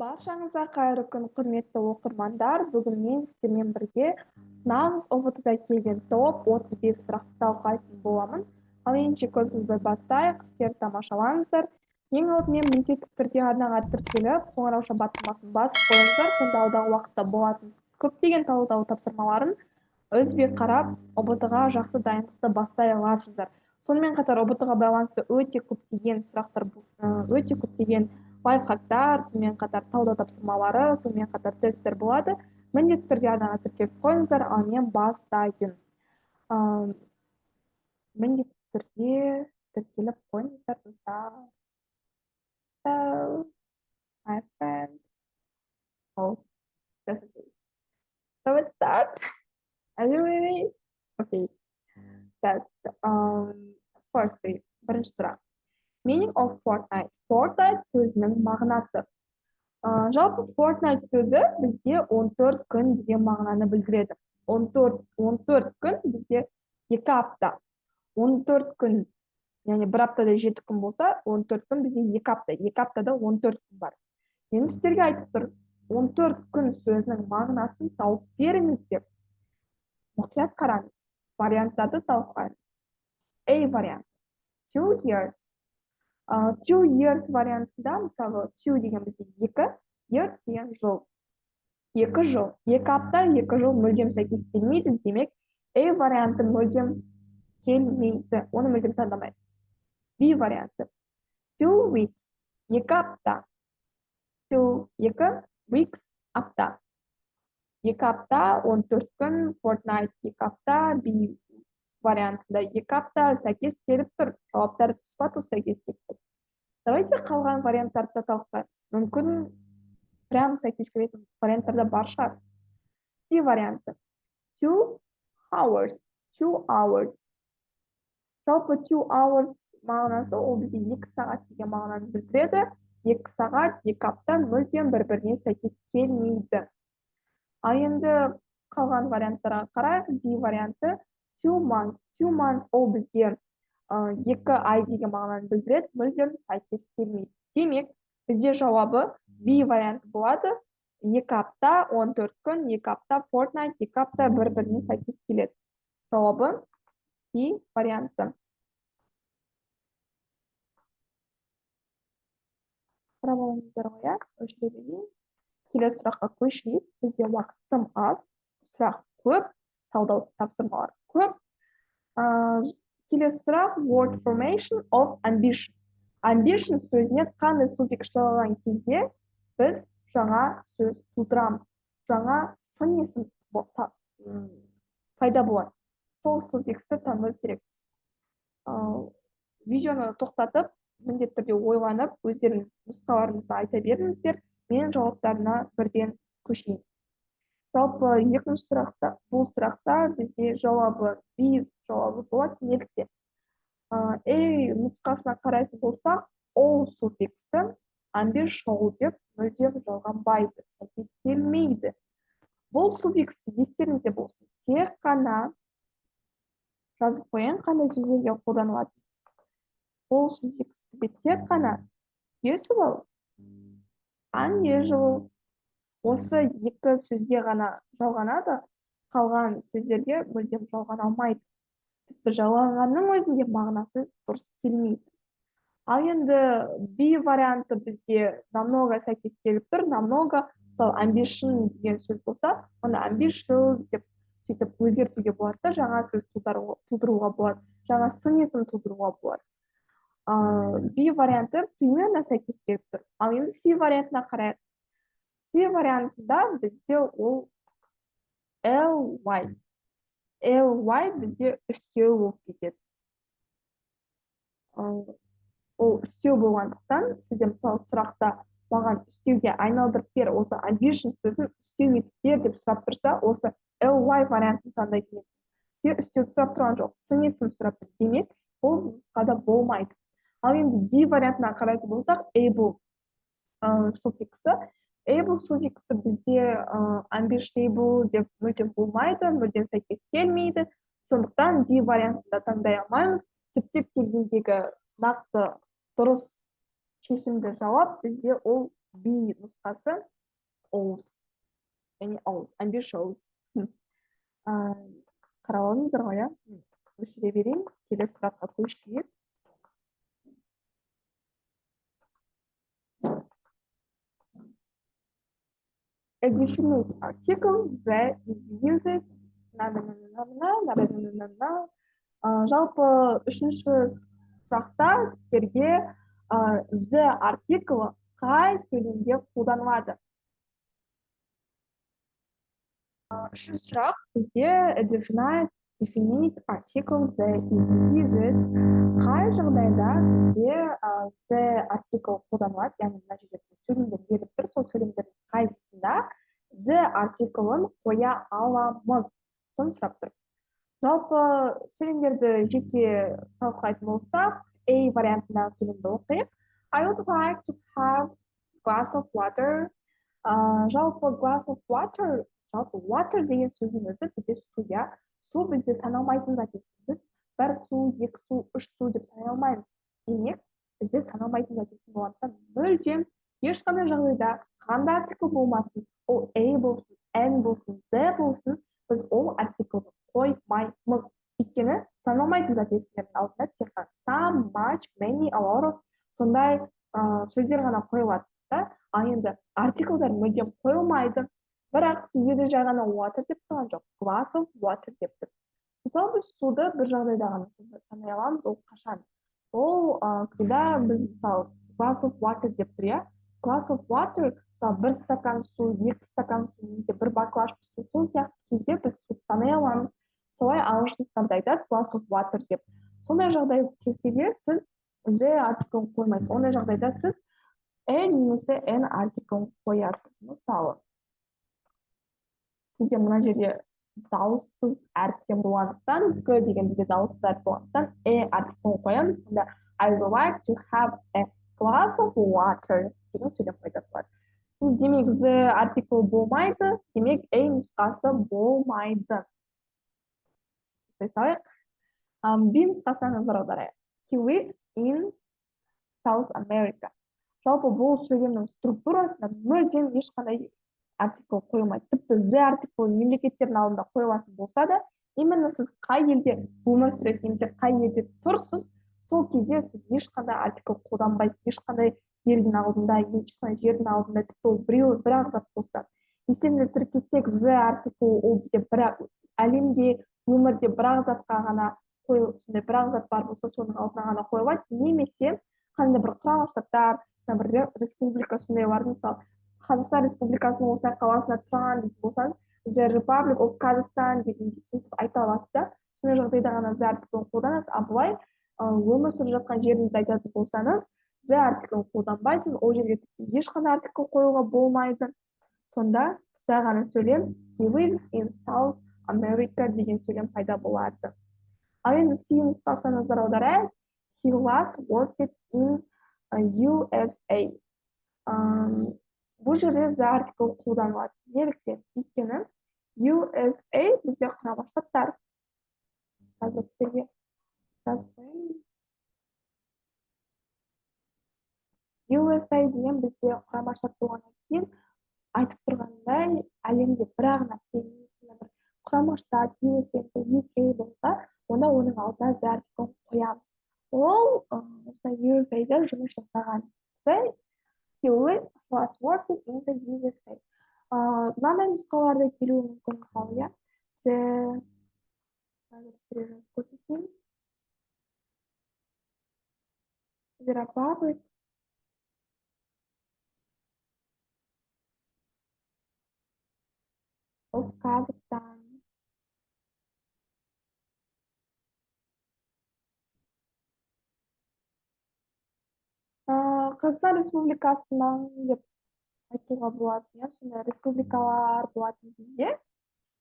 Баршаңызға қайырлы күн, құрметті оқырмандар. Бүгін мен сіздермен бірге нағыз ҰБТ-да келген топ 35 сұрақты талқылайтын боламын. Ал ендеше көп созбай бастайық, сіздер тамашалаңыздар. Ең алдымен міндетті түрде арнаға тіркеліп, қоңырауша батырмасын басып қойыңыздар. Сонда алдағы уақытта болатын көптеген талдау тапсырмаларын үзбей қарап, ҰБТ-ға жақсы дайындықты бастай аласыздар. Сонымен қатар ҰБТ-ға байланысты өте көптеген сұрақтар, өте көптеген лайфхактар, сонымен қатар талдау тапсырмалары, сонымен қатар тесттер болады. Міндетті түрде арнаға тіркеліп қойыңыздар, ал мен бастайын. Міндетті түрде тіркеліп қойыңыздар, достар. So, my friend. Oh, that's okay. So let's start. Are you ready? Okay. That's firstly, бірінші сұрақ. Meaning of fortnight. Fortnight сөзінің мағынасы. Жалпы fortnight сөзі бізде 14 күн деген мағынаны білдіреді. 14 күн бізде 2 апта. 14 күн, яғни бір аптада 7 күн болса, 14 күн бізде 2 апта. 2 аптада 14 күн бар. Мен сіздерге айтып тұр, 14 күн сөзінің мағынасын тауып беріңіз деп. Мұқият қараңыз. Варианттарды талқылаймыз. A вариант. 2 years. 2 years вариантында, мысалы, two деген бізде екі, years деген жыл. 2 жыл. 2 апта, 2 жыл мүлдем сәйкес келмейді. Демек, A варианты мүлдем келмейді. Оны мүлдем таңдамаймыз. B варианты. 2 weeks. 2 апта. Two, екі, weeks, апта. 2 апта, 14 күн, fortnight 2 апта, B вариантында 2 апта сәйкес келіп тұр. Жауаптар тұспа тұс сәйкес келіп тұр. Давайте қалған варианттарды да талқылайық. Мүмкін, прям сәйкес келетін варианттар да бар шығар. C варианты. 2 hours. 2 hours. Жалпы 2 hours мағынасы ол бізде 2 сағат деген мағынаны білдіреді. 2 сағат, 2 апта мүлдем бір біріне сәйкес келмейді. Ал енді қалған варианттарға қарайық. D варианты 2 months. 2 months ол бізде 2 ай деген мағынаны білдіреді, мүлдем сәйкес келмейді. Демек, бізде жауабы B варианты болады. 2 апта, 14 күн, 2 апта, fortnight, 2 апта бір біріне сәйкес келеді. Жауабы B варианты. Қарап алыңыздар ғой, иә, өшіре берейін. Келесі сұраққа көшейік. Бізде уақыт тым аз, сұрақ көп, талдау тапсырмалар көп. Келесі сұрақ: word formation of ambition. Ambition сөзіне қандай суффикс жалғаған кезде біз жаңа сөз тудырамыз, жаңа сын есім пайда болады? Сол суффиксті таңдау керек. Видеоны тоқтатып, міндетті түрде ойланып, өздеріңіз нұсқаларыңызды айта беріңіздер. Мен жауаптарына бірден көшейін. Жалпы екінші сұрақта, бұл сұрақта бізде жауабы B жауабы болады. Неліктен? A нұсқасына қарайтын болсақ, ол суффиксі ambition деп мүлдем жалғанбайды, сәйкес келмейді. Бұл суффиксті, естеріңізде болсын, тек қана жазып қояйын, қандай сөздерге қолданылады. Бұл суффикс бізде тек қана usual, unusual, осы екі сөзге ғана жалғанады. Қалған сөздерге мүлдем жалғана алмайды. Тіпті жалғанғанның өзінде мағынасы дұрыс келмейді. Ал енді B варианты бізде намного сәйкес келіп тұр, намного. Мысалы, ambition деген сөз болса, оны ambitious деп сөйтіп өзгертуге болады да, жаңа сөз тудыруға болады, жаңа сын есім тудыруға болады. B варианты примерно сәйкес келіп тұр. Ал енді C вариантына қарайық. C вариантында бізде ол ly. Ly бізде үстеу болып кетеді. Ол үстеу болғандықтан, сізде, мысалы, сұрақта маған үстеуге айналдырып бер, осы ambition сөзін үстеу етіп бер деп сұрап тұрса, осы ly вариантын таңдайтын едіңіз. Сізде үстеу сұрап тұрған жоқ, сын есім сұрап тұр. Демек, бұл нұсқада болмайды. Ал енді D вариантына қарайтын болсақ, able суффиксі. Able суффиксі бізде ambitiable деп мүлдем болмайды, мүлдем сәйкес келмейді. Сондықтан D вариантын да таңдай алмаймыз. Түптеп келгендегі нақты дұрыс шешімді жауап бізде ол B нұсқасы ous, яғни ous, ambitious. Қарап алдыңыздар ғой, иә? Өшіре берейін, келесі сұраққа көшейік. A definite article that is used на на на на на на на на на. Жалпы үшінші сұрақта сіздерге the артиклі қай сөйлемде қолданылады? Үшінші сұрақ бізде a definite article that is used. Қай жағдайда бізде the артикль қолданылады? Яғни мына жерде бізге сөйлемдер беріліп тұр, сол сөйлемдердің қайсысында the артиклін қоя аламыз? Соны сұрап тұр. Жалпы сөйлемдерді жеке талқылайтын болсақ, A вариантындағы сөйлемді оқиық. I would like to have glass of water. Жалпы glass of water, жалпы water деген сөздің өзі бізде су, иә. Су бізде саналмайтын зат есім. Біз бір су, екі су, үш су деп санай алмаймыз. Демек, бізде саналмайтын зат есім болғандықтан мүлдем ешқандай жағдайда қандай артикль болмасын, ол A болсын, N болсын, The болсын, біз ол артикльді қоймаймыз. Өйткені саналмайтын зат есімдердің алдында тек қана some, much, many, a lot of сондай сөздер ғана қойылады да. Ал енді артикльдер мүлдем қойылмайды. Бірақ сіздерде жай ғана water деп тұрған жоқ, glass of water деп тұр. Мысалы, біз суды бір жағдайда ғана санай аламыз, ол қашан? Ол когда біз, мысалы, glass of water деп тұр, иә? Glass of water, мысалы, бір стакан су, екі стакан су немесе бір баклажка су, сол сияқты кезде біз суды санай аламыз. Солай ағылшындықтар да айтады glass of water деп. Сондай жағдай келсе де сіз the артиклін қоймайсыз. Ондай жағдайда сіз a немесе an артиклін қоясыз. Мысалы, сізде мына жерде дауыссыз әріптен болғандықтан, г деген бізде дауыссыз әріп болғандықтан a артиклін қоямыз. Сонда I would like to have a glass of water деген сөйлем пайда болады. Демек, the артикль болмайды, демек a нұсқасы болмайды. Салайық. B нұсқасына назар аударайық. He lives in South America. Жалпы бұл сөйлемнің структурасында мүлдем ешқандай артикль қойылмайды. Тіпті the артикль мемлекеттердің алдында қойылатын болса да, именно сіз қай елде өмір сүресіз немесе қай елде тұрсыз, сол кезде сіз ешқандай артикль қолданбайсыз, ешқандай елдің алдында, ешқандай жердің алдында, тіпті ол біреу бір ақ зат болса. Естеріңізге түсіріп кетсек, the артикль ол бізде бір әлемде, өмірде бір ақ затқа ғана қойыл, сондай бір ақ зат бар болса, соның алдына ғана қойылады, немесе қандай бір Құрама Штаттар, бір республика сондайлардың, мысалы, Қазақстан Республикасының осындай қаласында тұрған дейтін болсаңыз, The Republic of Kazakhstan деген сөйтіп айта аласыз да. Сондай жағдайда ғана the артиклін қолданасыз. Ал былай өмір сүріп жатқан жеріңізді айтатын болсаңыз, the артиклін қолданбайсыз, ол жерге тіпті ешқандай артикль қоюға болмайды. Сонда жай ғана сөйлем He lives in South America деген сөйлем пайда болады. Ал енді C нұсқасына назар аударайық. He last worked in USA. Бұл жерде the артикль қолданылады. Неліктен? Өйткені USA бізде Құрама Штаттар. Қазір сіздерге жазып қояйын. USA деген бізде Құрама Штат болғаннан кейін, айтып тұрғандай, әлемде бір ақ нәрсе, бір Құрама Штат, USA, UK болса, онда оның алдына the артиклін қоямыз. Ол осындай USA-да жұмыс жасаған. He was working in the USA. Мынандай нұсқалар да келуі мүмкін, мысалы, иә. Қазір сіздерге жазып көрсетейін. The Republic of Kazakhstan. Қазақстан Республикасынан деп айтуға болады, иә, сондай республикалар болатын кезде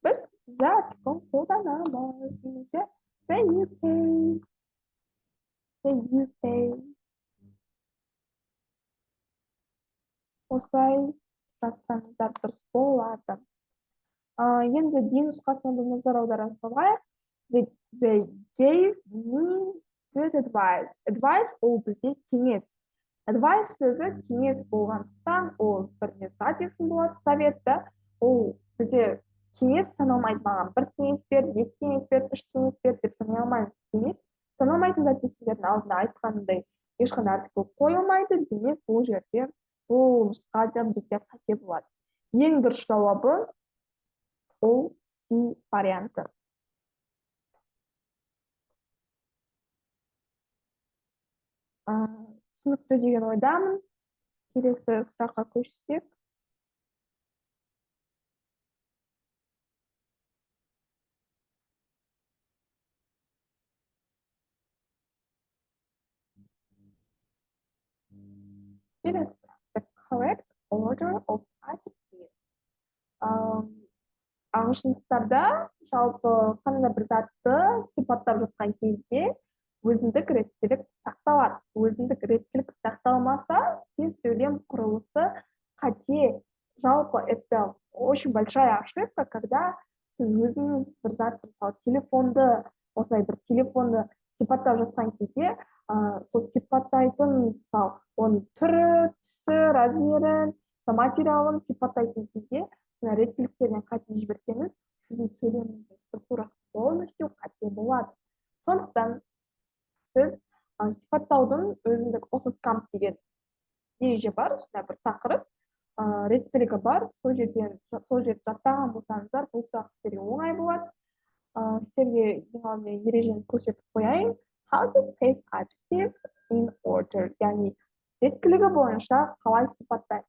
біз the артиклін қолданамыз, немесе the UK, the UK. Осылай жазсаңыздар дұрыс болады. Енді D нұсқасына да назар аудара салайық. They gave me good advice. Advice ол бізде кеңес. Advice сөзі кеңес болғандықтан, ол Зат есім болады, совет та. Ол бізде кеңес саналмайды. Маған бір кеңес бер, екі кеңес бер, үш кеңес бер деп санай алмаймыз. Демек, саналмайтын зат есімдердің алдына айтқанындай ешқандай артикль қойылмайды. Демек, бұл жерде, бұл нұсқада бізде қате болады. Ең дұрыс жауабы ол C варианты. Түсінікті деген ойдамын. Келесі сұраққа көшсек. Келесі сұрақ. The correct order of adjectives. Ағылшындықтарда жалпы қандай да бір затты сипаттап жатқан кезде өзіндік реттілік сақталады. Өзіндік реттілік сақталмаса, сізде сөйлем құрылысы қате. Жалпы, это очень большая ошибка, когда сіз өзіңіз бір затты, мысалы, телефонды, осылай бір телефонды сипаттап жатқан кезде, сол сипаттайтын, мысалы, оның түрі, түсі, размерін, материалын сипаттайтын кезде мына реттіліктерден қате жіберсеңіз, сіздің сөйлеміңіздің структурасы полностью қате болады. Сондықтан сіз сипаттаудың өзіндік Osascamp деген ереже бар, сондай бір тақырып, реттілігі бар. Сол жерден, сол жерді жаттаған болсаңыздар, бұл сұрақ сіздерге оңай болады. Сіздерге ең алдымен ережені көрсетіп қояйын. How to place adjectives in order, яғни реттілігі бойынша қалай сипаттаймыз.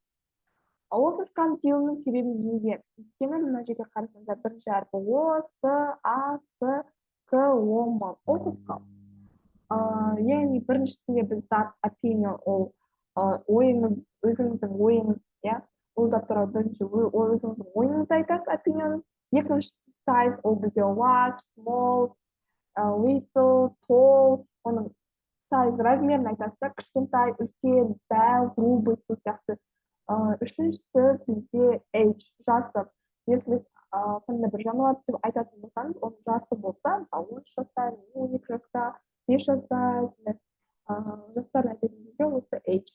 Osascamp деуімнің себебі неге? Өйткені мына жерге қарасаңыздар, бірінші әрпі О, С, А, С, К, О, М. Osascamp. Яғни біріншісінде біз зат, opinion, ол ойыңыз, өзіңіздің ойыңыз, иә. Ол зат туралы бірінші өзіңіздің ойыңызды айтасыз, opinion. Екіншісі size, ол бізде large, small, little, tall, оның size, размерін айтасыз да, кішкентай, үлкен, дәу, грубый, сол сияқты. Үшіншісі бізде age, жасы. Если қандай бір жануар деп айтатын болсаңыз, оның жасы болса, мысалы, 13 жаста, 12 жаста, 5 жаста, сондай жастарын айтатын кезде осы age.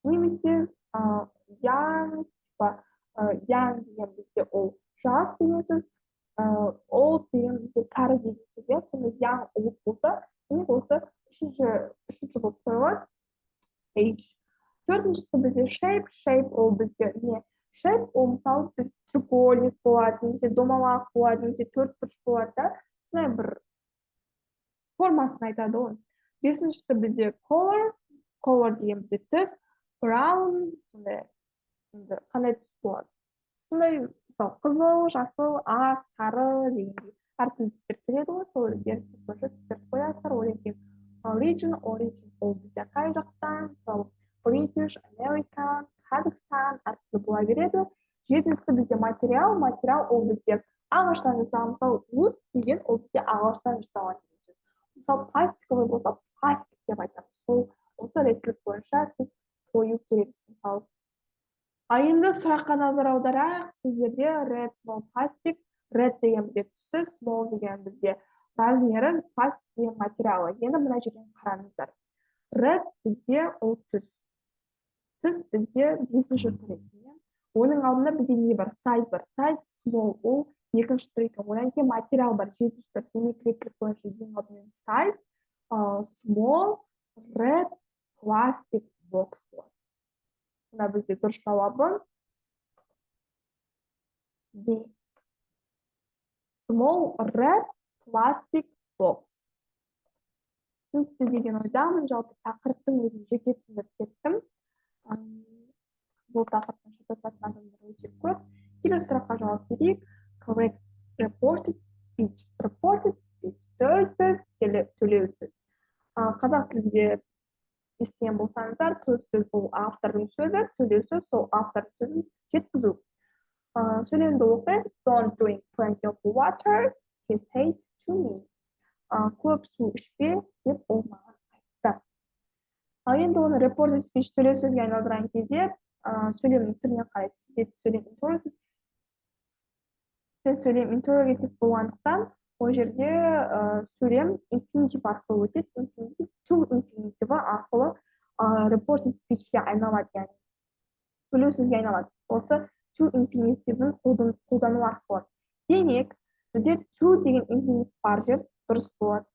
Немесе young, типа young деген бізде ол жас деген сөз, old деген бізде кәрі деген сөз, иә. Сонда young, old болса, демек, осы үшінші болып қойылады age. Төртіншісі бізде shape. Shape ол бізде не? Shape ол, мысалы, біз треугольник болады немесе домалақ болады немесе төртбұрыш болады да, сондай бір формасын айтады ғой. Бесіншісі бізде color. Color деген бізде түс, brown, сондай енді қандай түс болады, сондай, мысалы, қызыл, жасыл, ақ, сары дегендей әртүрлі түстер келеді ғой. Сол өздеріңіз бойынша түстерді қоясыздар. Одан кейін origin. Origin ол бізде қай жақтан, мысалы, British, American, Казахстан, әртүрлі бола береді. Жетіншісі бізде материал. Материал ол бізде ағаштан жасалған, мысалы, wood деген ол бізде ағаштан жасалған деген сөз. Мысалы, пластиковый болса, пластик деп айтамыз. Сол осы реттілік бойынша сіз қою керексіз, мысалы. Ал енді сұраққа назар аударайық. Сіздерде red, small, plastic. Red деген бізде түсі, small деген бізде размері, plastic деген материалы. Енді мына жерден қараңыздар. Red бізде ол түс. Түс бізде бесінші түр екен. Оның алдында бізде не бар? Size бар. Size small, ол екінші түр екен. Одан кейін материал бар, жетінші түр. Демек, реттілік бойынша ең алдымен size small red plastic box болады. Мына бізде дұрыс жауабы D. Small red plastic box. Түсінікті деген ойдамын. Жалпы, тақырыптың өзін жеке түсіндіріп кеттім. Бұл тақырыптан шатасатын адамдар өте көп. Келесі сұраққа жауап берейік. Correct reported speech. Reported speech, төл сөз, төлеу сөз. Қазақ тілінде естіген болсаңыздар, төл сөз бұл автордың сөзі, төлеу сөз сол автордың сөзін жеткізу. Сөйлемді оқиық. "Don't drink plenty of water, he said to me." Көп су ішпе деп ол маған айтты. Ал енді оны reported speech, төлеу сөзге айналдырған кезде, сөйлемнің түріне қарай, сізде сөйлем interrogative, сөйлем interrogative болғандықтан, ол жерде сөйлем инфинитив арқылы өтеді. Инфинитив, to инфинитиві арқылы reported speechке айналады, яғни Бөлу сөзге айналады. Осы to инфинитивін қолдану арқылы. Демек, бізде to деген инфинитив бар жер дұрыс болады.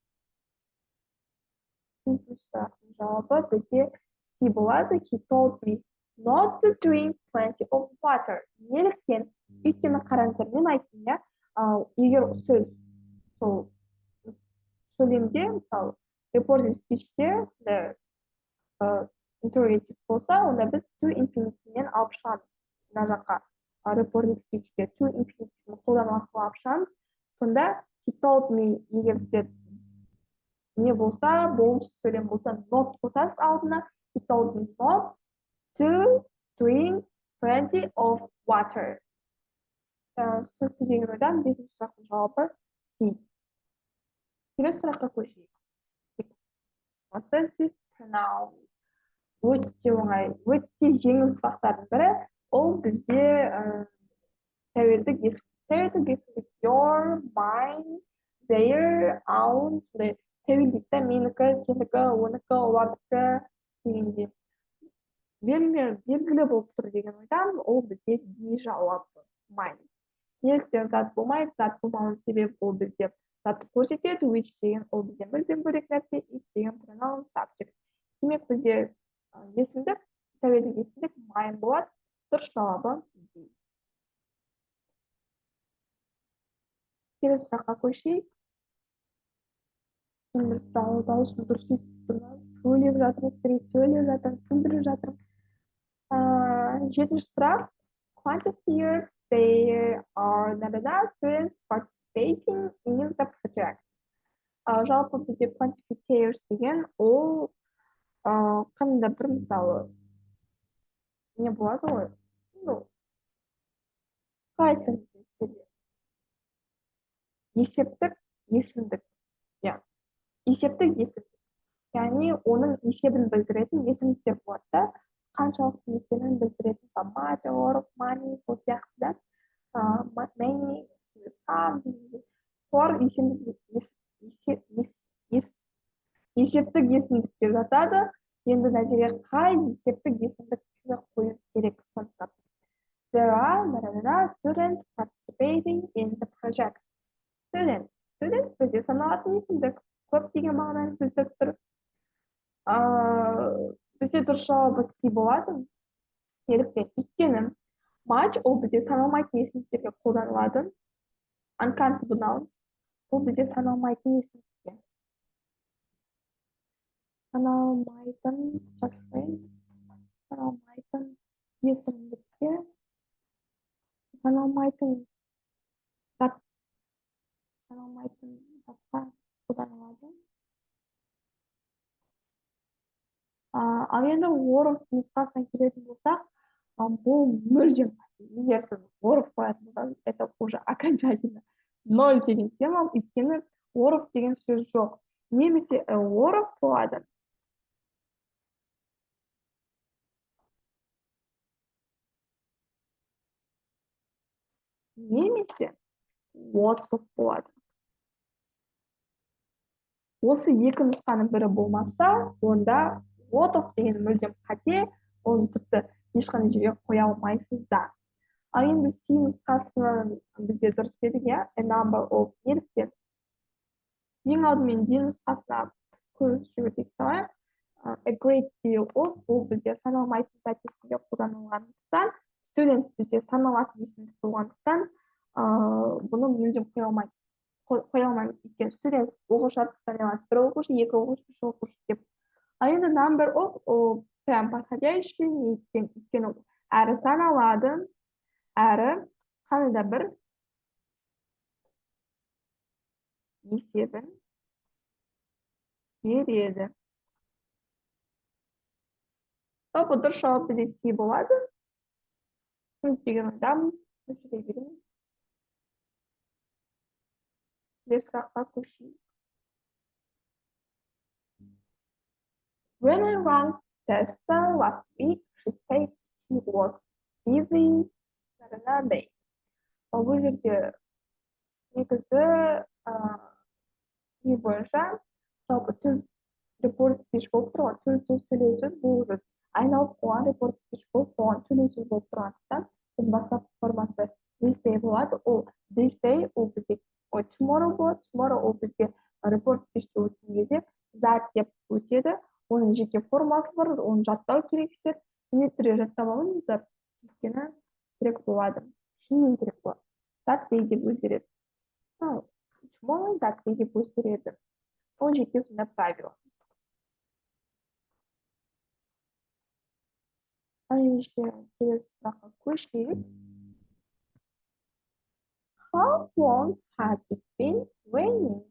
Бесінші сұрақтың жауабы бізде C болады. He told me not to drink plenty of water. Неліктен? Өйткені қараңыздар, мен айттым, иә, егер сөз сол сөйлемде, мысалы, reported speechте сондай interrogative болса, онда біз to инфинитивмен алып шығамыз. Мына жаққа reported speechке to инфинитивін қолдану арқылы алып шығамыз. Сонда he told me, егер сізде не болса, болымсыз сөйлем болса, not қосасыз алдына. He told me not to drink plenty of water. Түсінікті деген ойдамын. Бесінші сұрақтың жауабы C. Келесі сұраққа көшейік. Possessive pronoun. Өте оңай, өте жеңіл сұрақтардың бірі. Ол бізде тәуелдік есім. Тәуелдік есімдік your, mine, their, own, сондай тәуелдік та, менікі, сенікі, оныкі, олардікі дегенде. Белгілі болып тұр деген ойдамын, ол бізде D жауабы, mine. Неліктен зат болмайды? Зат болмауының себебі, ол бізде затты көрсетеді, which деген ол бізде мүлдем бөлек нәрсе, it деген pronoun subject. Демек, бізде есімдік, тәуелдік есімдік mine болады. Дұрыс жауабы D. Келесі сұраққа көшейік. Дауысым дұрыс естіп тұр ма? Сөйлеп жатырмын, сіздерге сөйлеп жатырмын, түсіндіріп жатырмын. Жетінші сұрақ. Quantifiers, there are students participating in the project. Жалпы бізде quantifiers деген ол қандай да бір, мысалы, не болады ғой, ну, қалай айтсам екен сіздерге, есептік есімдік, иә, есептік есімдік, яғни оның есебін білдіретін есімдіктер болады да, қаншалықты екенін білдіретін, мысалы, much, a lot of money, сол сияқты да, many, some дегендей. Солар есемдік есептік есімдікке жатады. Енді мына жерге қай есептік есімдікті қою керек, соны тап. There are students participating in the project. Students, students бізде саналатын есімдік, көп деген мағынаны білдіріп тұр. Бізде дұрыс жауабы C болады. Неліктен? Өйткені much ол бізде саналмайтын есімдіктерге қолданылады. Uncountable nouns ол бізде саналмайтын есімдікке. Саналмайтын, жазып қояйын. Саналмайтын есімдікке, саналмайтын зат, саналмайтын затқа қолданылады. Ал енді lot of нұсқасына келетін болсақ, бұл мүлдем қате. Егер сіз lot of қоятын болсаңыз, это уже окончательно ноль деген тема, өйткені lot of деген сөз жоқ. Немесе lot of болады. Немесе lots of болады. Осы екі нұсқаның бірі болмаса, онда lot of деген мүлдем қате, оны тіпті ешқандай жерге қоя алмайсыз да. Ал енді C нұсқасынан бізде дұрыс дедік, иә, a number of. Неліктен? Ең алдымен D нұсқасына көз жүгіртіп салайық. A great deal of бұл бізде саналмайтын зат есімге қолданылғандықтан, students бізде саналатын есімдік болғандықтан, бұны мүлдем қоя алмайсыз. Қоя алмаймыз, өйткені students оқушылар саналады, бір оқушы, екі оқушы, үш оқушы деп. Ал енді number of ол прям подходящий. Неліктен? Өйткені әрі саналады, әрі қандай да бір есебін береді. Жалпы дұрыс жауап бізде C болады. Түсінікті деген ойдамын. Өшіре берейін. Келесі сұраққа көшейік. When I rang Tessa last week, she said she was busy day. Ал бұл жерде негізі не бойынша жалпы түз reported speech болып тұр ғой, түз сөз, сөйлеу сөз. Бұл уже айналып қойған reported speech болып қойған, сөйлеу сөз. сөз болып тұрғандықтан, бастапқы формасы this day болады. Ол this day, ол бізде, ой, tomorrow болады. Tomorrow ол бізде report speechте өткен кезде that деп өтеді. Оның жеке формасы бар, оны жаттау керексіздер. Міндетті түрде жаттап алыңыздар, өйткені керек болады, шынымен керек болады. That day деп өзгереді, tomorrow that day деп өзгереді. Ол жеке сондай правило. Ал ендеше келесі сұраққа көшейік. How long has it been raining?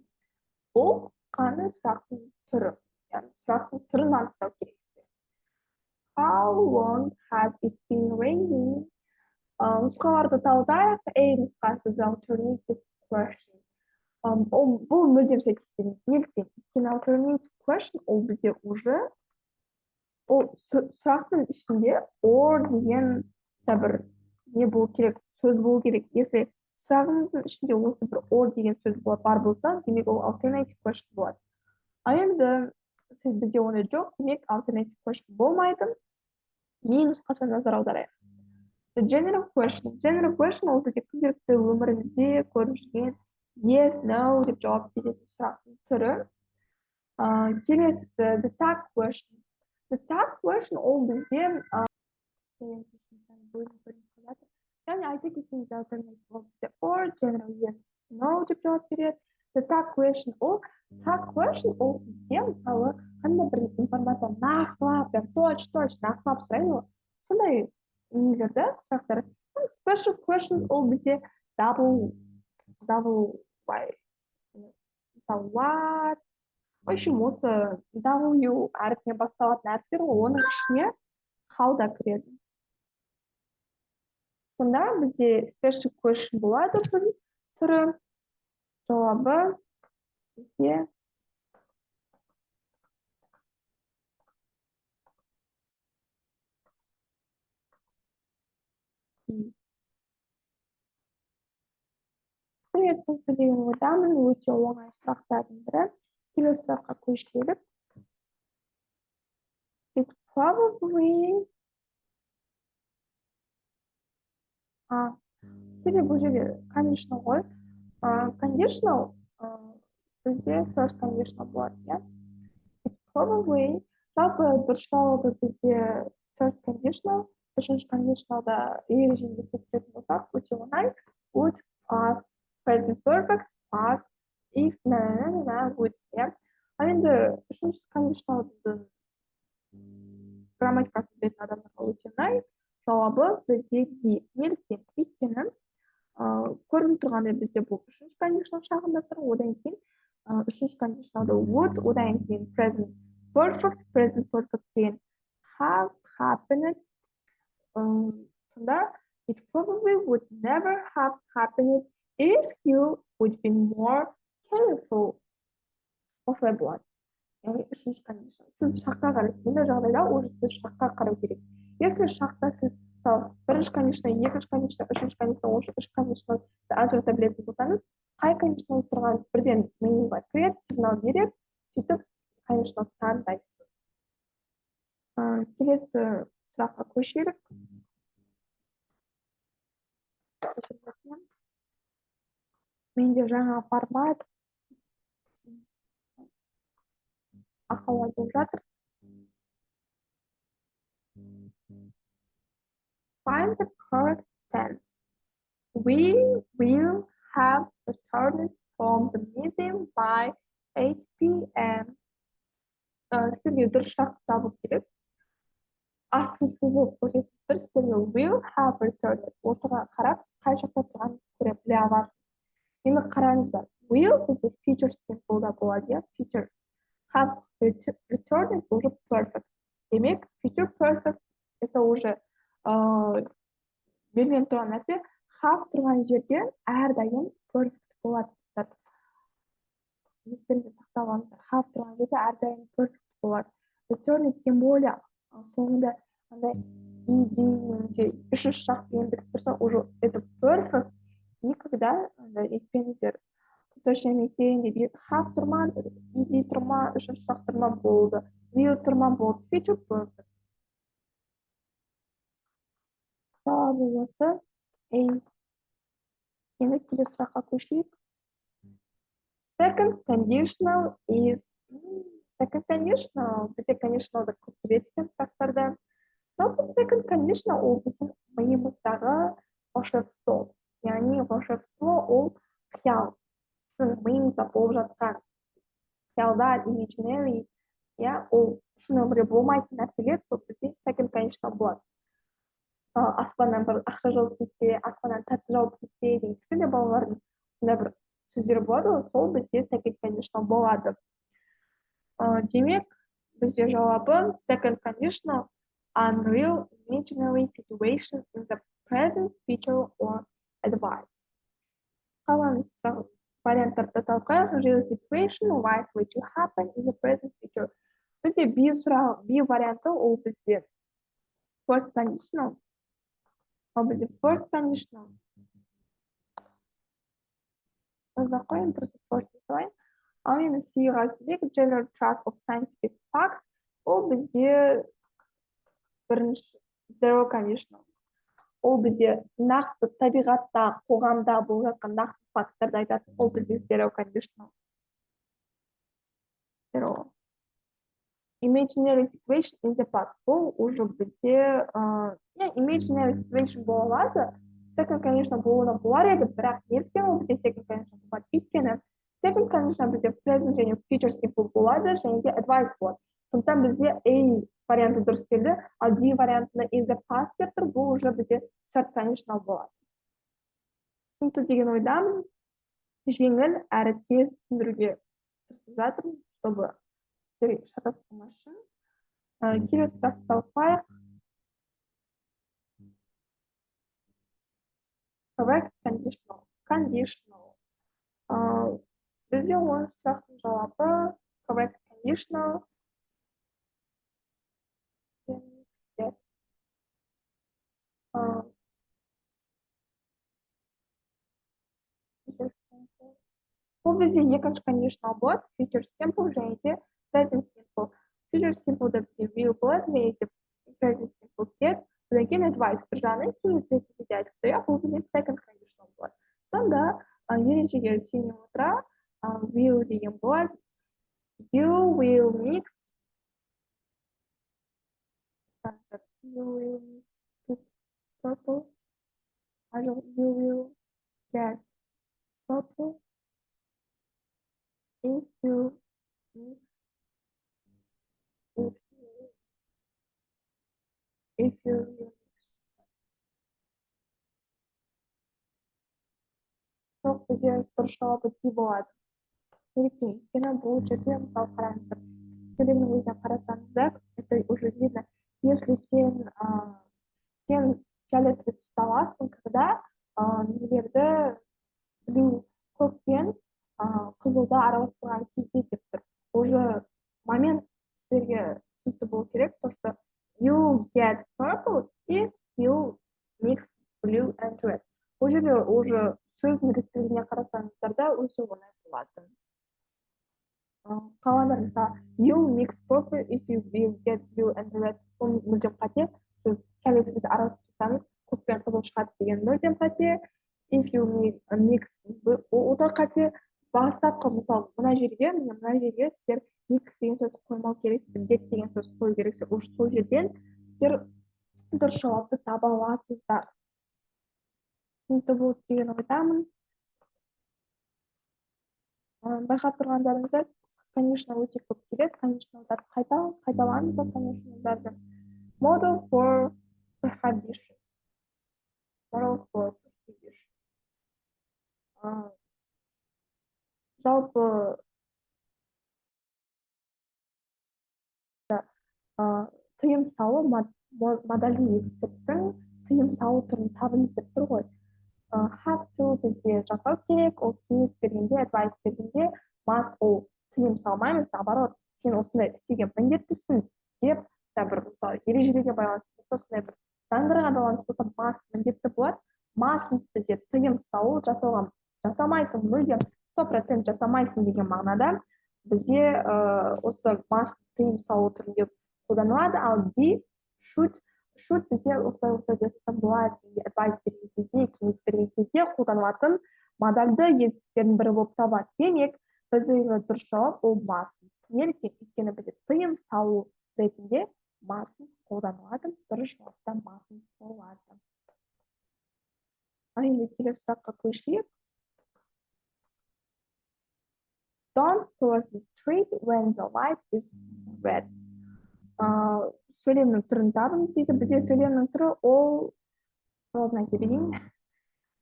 Бұл қандай сұрақтың түрі? Яғни сұрақтың түрін анықтау керексіздер. How long has it been raining? Нұсқаларды талдайық. A нұсқасы, the alternative question. Ол бұл мүлдем сәйкес келмейді. Неліктен? Өйткені alternative question ол бізде уже ол сұрақтың ішінде or деген бір не болу керек, сөз болу керек. Если сұрағымыздың ішінде осы бір or деген сөз бар болса, демек, ол alternative question болады. Ал енді бізде ондай жоқ, демек, alternative question болмайды. B нұсқасына назар аударайық. The general question. General question ол бізде күнделікті өмірімізде көріп жүрген yes, no деп жауап беретін сұрақтың түрі. Келесі the tag question. The tag question ол бізде, яғни айта кетсеңіз, alternative ол бізде or, general yes, no деп жауап береді. The tag question ол, tag question ол бізде, мысалы, қандай бір информацияны нақтылап, прям точь точь нақтылап сұрайды ғой, сондай нелер да, сұрақтар. Special question ол бізде double double y, мысалы, what, в общем, осы W әрпінен басталатын әріптер ғой, оның ішіне how да кіреді. Сонда бізде special question болады бір түрі. Жауабы бізде D. Сізге түсінікті деген ойдамын. Өте оңай сұрақтардың бірі. Келесі сұраққа көшелік. It probably, а, сізде бұл жерде conditional ғой. Conditional бізде first conditional болады, иә. It probably, жалпы дұрыс жауабы бізде third conditional. Үшінші conditionalда ережені еске түсіретін болсақ, өте оңай: would plus present perfect plus if на на на would, иә. Ал енді үшінші conditionalдың грамматикасын білетін адамдарға өте оңай. Жауабы бізде D. Неліктен? Өйткені көрініп тұрғандай, бізде бұл үшінші conditional шағында тұр. Одан кейін үшінші conditionalда would, одан кейін present perfect. Present perfect деген have happened. Сонда it probably would never have happened if you would be more careful, осылай болады. Яғни үшінші conditional. Сіз шаққа қарайсыз бұндай жағдайда, уже сіз шаққа қарау керек. Если шақта сіз, мысалы, бірінші conditional, екінші conditional, үшінші conditional, осы үш conditional ажырата білетін болсаңыз, қай conditional тұрғанын бірден миыңызға кіреді, сигнал береді, сөйтіп conditional таңдайсыз. Келесі сұраққа көшелік. Менде жаңа формат, ақаулар болып жатыр. Find the correct tense. We will have returned from the meeting by 8 p.m. Сізге дұрыс шақты табу керек. Асты болып көрсетіп тұр сіздерге will have returned. Осыған қарап, сіз қай жақта тұрғанын көре біле аласыз. Енді қараңыздар, will бізде future simple да болады, иә, future. Have returned уже perfect. Демек, future perfect это уже белгіленіп тұрған нәрсе. Have тұрған жерде әрдайым perfect болады. Естеріңізде сақтап алыңыздар, have тұрған жерде әрдайым perfect болады. Returned тем более соңында андай ed немесе үшінші шақ деген бітіп тұрса, уже это perfect. Никогда андай нетпеңіздер, точно екен деп. Have тұр ма, ed тұр ма, үшінші шақ тұр ма, болды. Will тұр ма, болды. Future perfect. Жауабы осы A. Енді келесі сұраққа көшейік. Second conditional is second conditional. Бізде conditionalды көп келеді екен сұрақтарда. Жалпы, second conditional ол біздің миымыздағы волшебство. Яғни волшебство ол қиял. Сіздің миыңызда болып жатқан қиялдар, imaginary, иә, ол шын өмірде болмайтын нәрселер, сол бізде second conditional болады. Мысалы, аспаннан бір ақша жауып кетсе, аспаннан тәтті жауып кетсе деген кішкентай балалардың сондай бір сөздері болады ғой, сол бізде second conditional болады. Демек, бізде жауабы second conditional: unreal imaginary situation in the present, future or advice. Қалған варианттарды талқылайық. Real situation likely to happen in the present, future. Бізде B сұрақ, B варианты ол бізде first conditional. Ол бізде first conditional. Жазбай ақ қояйын, просто first дей салайын. Ал енді C-ға келейік. General trust of scientific facts, ол бізде бірінші zero conditional. Ол бізде нақты табиғатта, қоғамда болып жатқан нақты факттарды айтатын, ол бізде zero conditional. Zero. Imaginary situation in the past. Бұл уже бізде imaginary situation бола алады. Second conditional болуына болар еді, бірақ неліктен ол бізде second conditional болады? Өйткені second conditional бізде present және future simple болады және де advice болады. Сондықтан бізде A варианты дұрыс келді, ал D вариантында in the past деп тұр, бұл уже бізде third conditional болады. Түсінікті деген ойдамын. Жеңіл әрі тез түсіндіруге тырысып жатырмын, чтобы сіздерге шатасып қалмас үшін. Келесі сұрақты талқылайық. Correct conditional. Conditional. Бізде 10 сұрақтың жауабы correct conditional. Yes. Future simple. Бұл бізде екінші conditional болады, future simple және де present simple. Future simple-да бізде will болады және де present simple келеді. Одан кейін advice, бір жағынан кеңес ретінде де айтып тұр, иә, бұл бізде second conditional болады. Сонда ережеге сүйене отыра will деген болады. You will mix, you will mix purple. Жоқ, you will get purple if you mix, if you will mix. Жоқ, бізде дұрыс жауабы D болады. Неліктен? Өйткені бұл жерде, мысалы, қараңыздар, сөйлемнің өзіне қарасаңыздар, это уже видно. Если сен фиолетовый түсті аласың, когда нелерді, blue, көк пен қызылды араластырған кезде деп тұр. Уже момент сіздерге түсінікті болу керек, то что you get purple if you mix blue and red. Бұл жерде уже сөздің реттілігіне қарасаңыздар да, өте оңай болады. Қалғандар, мысалы, you mix purple if you will get blue and red, ол мүлдем қате. Сіз фиолетовыйды араластырсаңыз, көк пен қызыл шығады деген мүлдем қате. If you mix, ол да қате. Бастапқы, мысалы, мына жерге, міне, мына жерге сіздер mix деген сөз қоймау керек, get деген сөз қою керексіздер. Уже сол жерден сіздер дұрыс жауапты таба аласыздар. Түсінікті болды деген ойдамын. Байқап тұрғандарыңыздай, конечно, өте көп келеді. Конечно, қайта қайталаңыздар конечно. Modal for prohibition. Modal for prohibition. Жалпы тыйым салу, модальды етістіктің тыйым салу түрін табыңыз деп тұр ғой. Have to бізде жасау керек, ол кеңес бергенде, advice бергенде. Must ол тыйым салмаймыз, наоборот, сен осындай істеуге міндеттісің деп та бір, мысалы, ережелерге байланысты болса, осындай бір заңдарға байланысты болса, must міндетті болады. Mustn't бізде тыйым салу, жасауға, жасамайсың, мүлдем 100% жасамайсың деген мағынада бізде осы must тыйым салу түрінде қолданылады. Ал D, should. Should бізде осылай осылай жасасам болады деген advice берген кезде, кеңес берген кезде қолданылатын модальды етістіктердің бірі болып табылады. Демек, біздегі дұрыс жауап ол mustn't. Неліктен? Өйткені бізде тыйым салу ретінде mustn't қолданылады, дұрыс жауапта mustn't болады. Ал енді келесі сұраққа көшейік. Don't cross the street when the light is red. Сөйлемнің түрін табыңыз дейді. Бізде сөйлемнің түрі ол, жауабын айта берейін.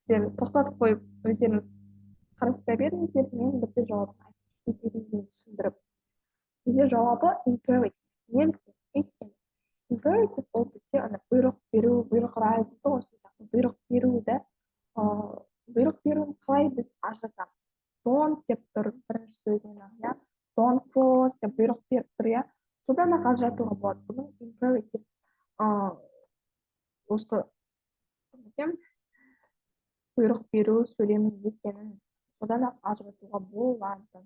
Сіздер тоқтатып қойып өздеріңіз қарастыра беріңіздер, мен бірде жауабын айтып кетейін түсіндіріп. Бізде жауабы imperative. Неліктен? Өйткені imperative ол бізде ана бұйрық беру, бұйрық рай дейді ғой, сол сияқты бұйрық беруді, бұйрық беруін қалай біз ажыратамыз? Don't деп тұр бірінші сөзінен ақ, иә? Don't cross деп бұйрық беріп тұр, иә? Содан ақ ажыратуға болады. Бұның imperative, осы бұйрық беру сөйлемі екенін содан ақ ажыратуға болады.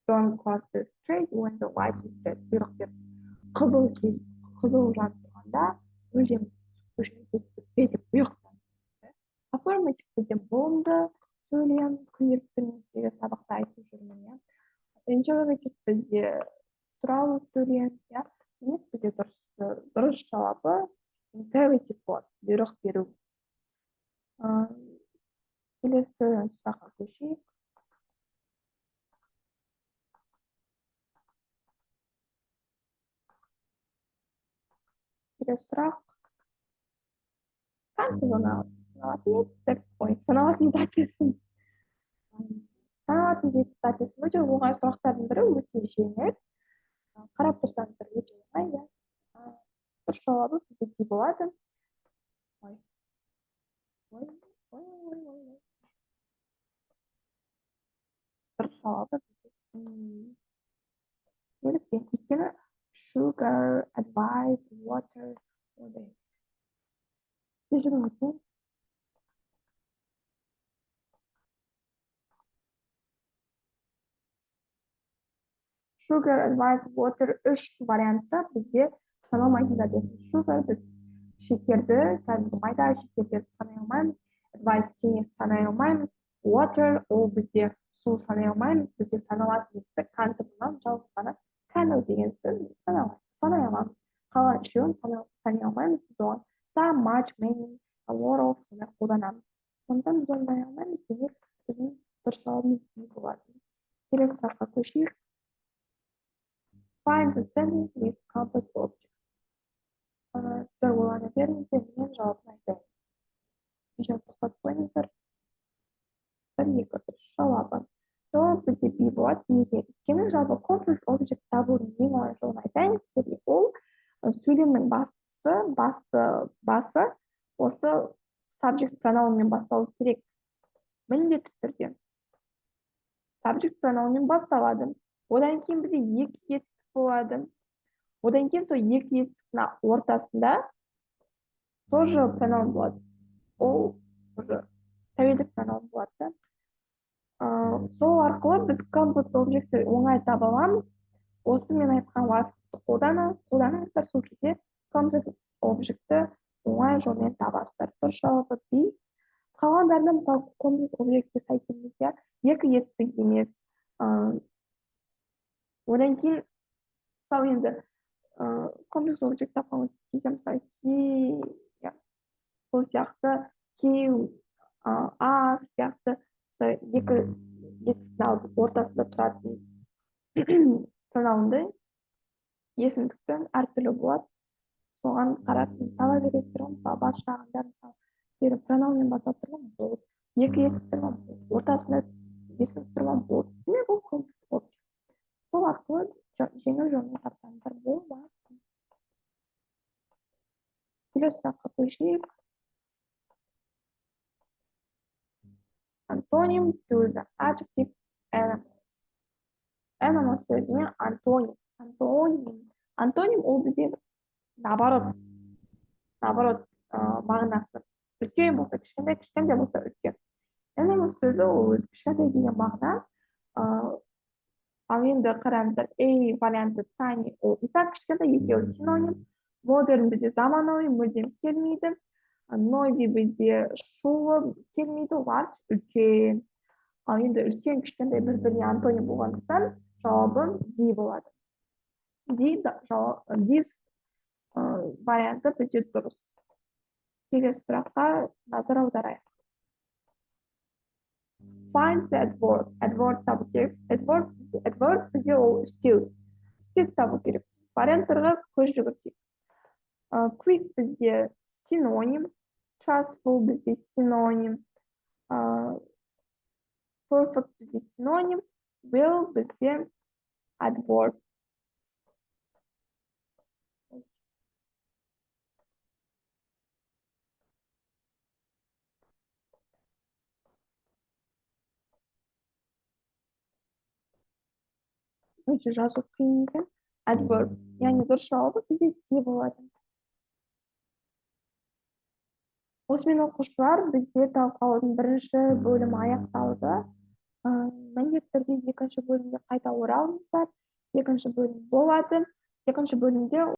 Don't cross the street when the light is red. Бұйрық беріп, қызыл кез, қызыл жанып тұрғанда мүлдем көшені кесіп өтпе деп бұйрық. Affirmative бізде болымды сөйлем, күнделікті мен сабақта айтып жүрмін, иә. Interrogative бізде сұрау сөйлем, иә. Демек, бізде дұрыс жауабы imperative болады, бұйрық беру. Келесі сұраққа көшейік. Келесі сұрақ. Countable саналатын етістік, ой, саналатын зат есім. Саналатын зат есім өте оңай сұрақтардың бірі, өте жеңіл. Қарап тұрсаңыздар, өте оңай, иә. Дұрыс жауабы бізде D болады. Ой. Ой, ой, ой, ой, ой. Дұрыс жауабы бізде D. Неліктен? Өйткені sugar, advice, water, ондай. Кешіріңіз. Sugar, advice, water үш вариантта бізде саналмайтын зат есім. Sugar біз шекерді, кәдімгі майда шекерді санай алмаймыз. Advice кеңес санай алмаймыз. Water ол бізде су санай алмаймыз. Бізде саналатын етістік countable noun жалғыз ғана candle деген сөз санай аламыз. Қалған үшеуін санай алмаймыз. Біз оған some, much, many, a lot of сондай қолданамыз. Сондықтан біз оны санай алмаймыз. Демек, біздің дұрыс жауабымыз D болады. Келесі сұраққа көшейік. Find the sentence with complex object. Сіздер ойлана беріңіздер, мен жауабын айтайын. Видеоны тоқтатып қойыңыздар. 1, 2, 3 жауабы. Жауап бізде B болады. Неге? Өйткені жалпы complex object табудың ең оңай жолын айтайын сіздерге. Ол сөйлемнің басы осы subject pronoun-мен басталу керек. Міндетті түрде. Subject pronoun-мен басталады. Одан кейін бізде екі етістік болады. Одан кейін сол екі етістіктің ортасында тоже pronoun болады. Ол уже тәуелдік pronoun болады да. Сол арқылы біз complex object-ті оңай таба аламыз. Осы мен айтқан лайфхакты қолданыңыздар, сол кезде complex object-ті оңай жолмен табасыздар. Дұрыс жауабы B. Қалғандарында мысалы complex object-ке сай келмейді, екі етістік емес. Одан кейін мысалы енді complex object тапқан кезде мысалы he, сол сияқты he, a сияқты екі есіктің ортасында тұратын pronoun-ды есімдіктің әртүрлі болады. Соған қарап таба бересіздер ғой. Мысалы бас жағында мысалы сіздер pronoun-мен басталып тұр ма, болды. Екі есік тұр ма, болды. Ортасында есім тұр ма, болды. Демек, ол complex object. Сол арқылы жеңіл жолмен тапсаңыздар болады. Келесі сұраққа көшейік. Antonym to the adjective enormous. Enormous сөзіне антоним. Антоним. Антоним ол бізде наоборот. Наоборот, мағынасы. Үлкен болса кішкентай, кішкентай болса үлкен. Enormous сөзі ол өзі кішкентай деген мағына. Ал енді қараңыздар, A варианты tiny, ол и так кішкентай, екеуі синоним. Modern бізде заманауи, мүлдем келмейді. Noisy бізде шулы, келмейді. Large үлкен. Ал енді үлкен, кішкентай бір біріне антоним болғандықтан, жауабым D болады. D, D варианты бізде дұрыс. Келесі сұраққа назар аударайық. Find the adverb. Adverb табу керекпіз. Adverb бізде ол үстеу. Үстеу табу керекпіз. Варианттарға көз жүгіртейік. Quick бізде синоним, trustful бізде синоним, perfect бізде синоним, will бізде adverb. Өте жазу қиын екен. Adverb, яғни дұрыс жауабы бізде C болады. Осымен, оқушылар, бізде талқылаудың бірінші бөлімі аяқталды. Міндетті түрде екінші бөлімге қайта оралыңыздар. Екінші бөлім болады. Екінші бөлімде